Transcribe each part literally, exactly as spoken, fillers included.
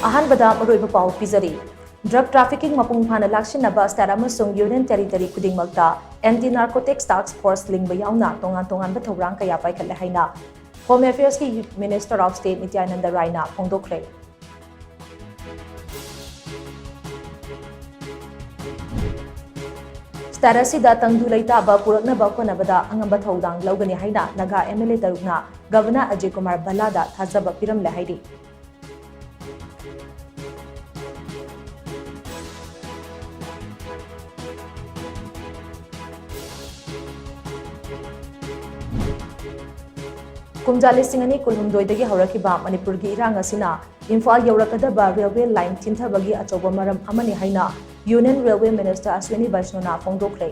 ꯑꯍꯥꯟꯕꯗ ꯃꯔꯨꯑꯣꯏꯕ ꯄꯥꯎ ꯄꯤꯖꯔꯤ꯫ Drug trafficking ꯃꯄꯨꯡ ꯐꯥꯅ ꯂꯥꯛꯁꯤꯟꯅꯕ state ꯑꯃꯁꯨꯡ union territory ꯈꯨꯗꯤꯡꯃꯛꯇ anti narcotics task force ꯂꯤꯡꯕ ꯌꯥꯎꯅ ꯇꯣꯉꯥꯟ ꯇꯣꯉꯥꯟꯕ ꯊꯧꯔꯥꯡ ꯀꯌꯥ ꯄꯥꯏꯈꯠꯂꯦ ꯍꯥꯏꯅ Home Affairsꯀꯤ Minister of State ꯅꯤꯇ꯭ꯌꯥꯅꯟꯗ ꯔꯥꯏꯅ ꯐꯣꯡꯗꯣꯛꯈ꯭ꯔꯦ꯫ State ꯑꯁꯤꯗ ꯇꯪꯗꯨ ꯂꯩꯇꯥꯕ ꯄꯨꯔꯛꯅꯕ ꯍꯣꯠꯅꯕꯗ ꯑꯉꯝꯕ ꯊꯧꯗꯥꯡ ꯂꯧꯒꯅꯤ ꯍꯥꯏꯅ ꯅꯥꯒꯥ MLA ꯇꯔꯨꯛꯅ Governor ꯑꯖꯌ ꯀꯨꯃꯥꯔ ꯚꯜꯂꯥꯗ ꯊꯥꯖꯕ ꯄꯤꯔꯝꯂꯦ ꯍꯥꯏꯔꯤ꯫ ꯀꯨꯝꯖꯥ ꯂꯤꯁꯤꯡ ꯑꯅꯤ ꯀꯨꯟꯍꯨꯝꯗꯣꯏꯗꯒꯤ ꯍꯧꯔꯛꯈꯤꯕ ꯃꯅꯤꯄꯨꯔꯒꯤ ꯏꯔꯥꯡ ꯑꯁꯤꯅ ꯏꯝꯐꯥꯜ ꯌꯧꯔꯛꯀꯗꯕ railway line ꯊꯤꯟꯊꯕꯒꯤ ꯑꯆꯧꯕ ꯃꯔꯝ ꯑꯃꯅꯤ ꯍꯥꯏꯅ Union Railway Minister ꯑꯁ꯭ꯋꯤꯅꯤ ꯕꯩꯁꯅꯣꯅ ꯐꯣꯡꯗꯣꯛꯈ꯭ꯔꯦ꯫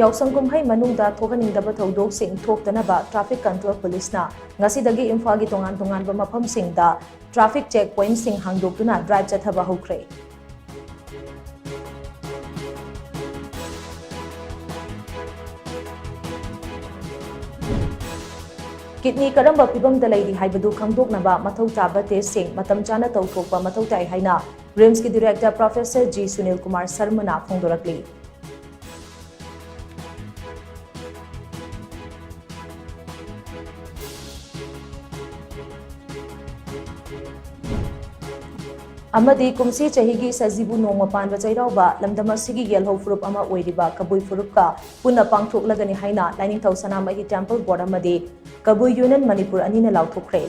ꯌꯥꯎꯁꯪ ꯀꯨꯝꯍꯩ ꯃꯅꯨꯡꯗ ꯊꯣꯛꯍꯟꯅꯤꯡꯗꯕ ꯊꯧꯗꯣꯛꯁꯤꯡ ꯊꯣꯛꯇꯅꯕ Traffic Control Policeꯅ ꯉꯁꯤꯗꯒꯤ ꯏꯝꯐꯥꯜꯒꯤ ꯇꯣꯉꯥꯟ ꯇꯣꯉꯥꯟꯕ ꯃꯐꯝꯁꯤꯡꯗ traffic check pointꯁꯤꯡ ꯍꯥꯡꯗꯣꯛꯇꯨꯅ drive ꯆꯠꯊꯕ ꯍꯧꯈ꯭ꯔꯦ꯫ Kidney ꯀꯔꯝꯕ ꯐꯤꯚꯝꯗ ꯂꯩꯔꯤ ꯍꯥꯏꯕꯗꯨ ꯈꯪꯗꯣꯛꯅꯕ ꯃꯊꯧ ꯇꯥꯕ testꯁꯤꯡ ꯃꯇꯝ ꯆꯥꯅ ꯇꯧꯊꯣꯛꯄ ꯃꯊꯧ ꯇꯥꯏ ꯍꯥꯏꯅ RIMSꯀꯤ Director Professor G Sunil Kumar ꯁꯔꯃꯅ ꯐꯣꯡꯗꯣꯔꯛꯂꯤ꯫ ꯑꯃꯗꯤ ꯀꯨꯝꯁꯤ ꯆꯍꯤꯒꯤ ꯁꯖꯤꯕꯨ ꯅꯣꯡꯃ ꯄꯥꯟꯕ ꯆꯩꯔꯥꯎꯕ ꯂꯝꯗꯝ ꯑꯁꯤꯒꯤ ꯌꯦꯜꯍꯧ ꯐꯨꯔꯨꯞ ꯑꯃ ꯑꯣꯏꯔꯤꯕ ꯀꯕꯨꯏ ꯐꯨꯔꯨꯞꯀ ꯄꯨꯟꯅ ꯄꯥꯡꯊꯣꯛꯂꯒꯅꯤ ꯍꯥꯏꯅ ꯂꯥꯏꯅꯤꯡꯊꯧ ꯁꯅꯥꯃꯍꯤ Temple Board ꯑꯃꯗꯤ ꯀꯕꯨꯏ Union ꯃꯅꯤꯄꯨꯔ ꯑꯅꯤꯅ ꯂꯥꯎꯊꯣꯛꯈ꯭ꯔꯦ꯫